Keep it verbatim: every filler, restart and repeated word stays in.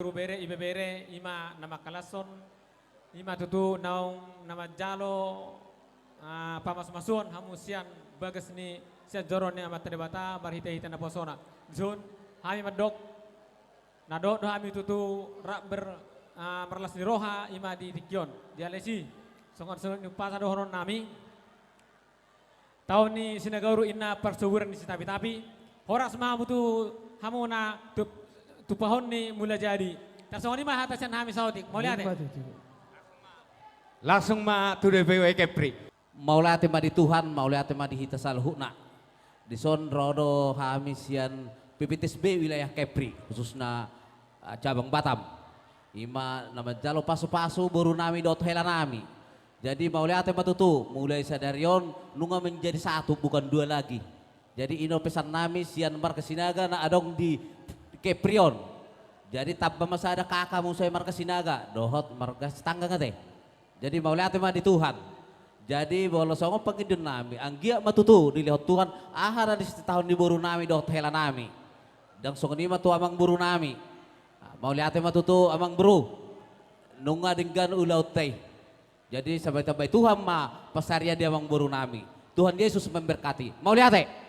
Rubere, ibebere, ima na mangkalashon, ima tutu naung na manjalo, ah, pamasumasuon hamu sian bagas ni sian joro ni Amanta Debata marhitehite naposona. Dison, hami mandok, na dohot do hami tutu rap ber, ah, marlas ni roha ima di tingki on. Dialesi, songon saluhut ni umpasa dohonon nami. Taon ni Sinagoro inna parsaburan ni Sitapitapi. Horas ma hamu tu hamuna tup-, tumpahon ni Mulajadi. Tarsongon i ma hata sian hami saotik. Mauliate. Ima tutu. Langsung ma tu D P W Kepri. Mauliate ma di Tuhan, mauliate ma di hita saluhutna. Dison ro do hami sian P P T S B wilayah Kepri, khususna, ah, cabang Batam. Ima na manjalo pasupasu boru nami dohot hela nami. Jadi mauliate ma tutu, mulai sadari on nunga menjadi satu, bukan dua lagi. Jadi i do pesan nami sian marga Sinaga na adong di Kepri on. Jadi tamba ma sada kaka muse marga Sinaga dohot marga Sitanggang ate. Jadi mauliate ma di Tuhan. Jadi molo songon pangidoan nami, anggiat ma tutu dilehon Tuhan aha na disititahon ni boru nami dohot hela nami. Ndang songon i ma tu amang boru nami. Ah, mauliate ma tutu amang boru. Nunga denggan ulaonta i. Jadi sambai-tambai Tuhan ma pansarian di amang boru nami. Tuhan Yesus memberkati. Mauliate.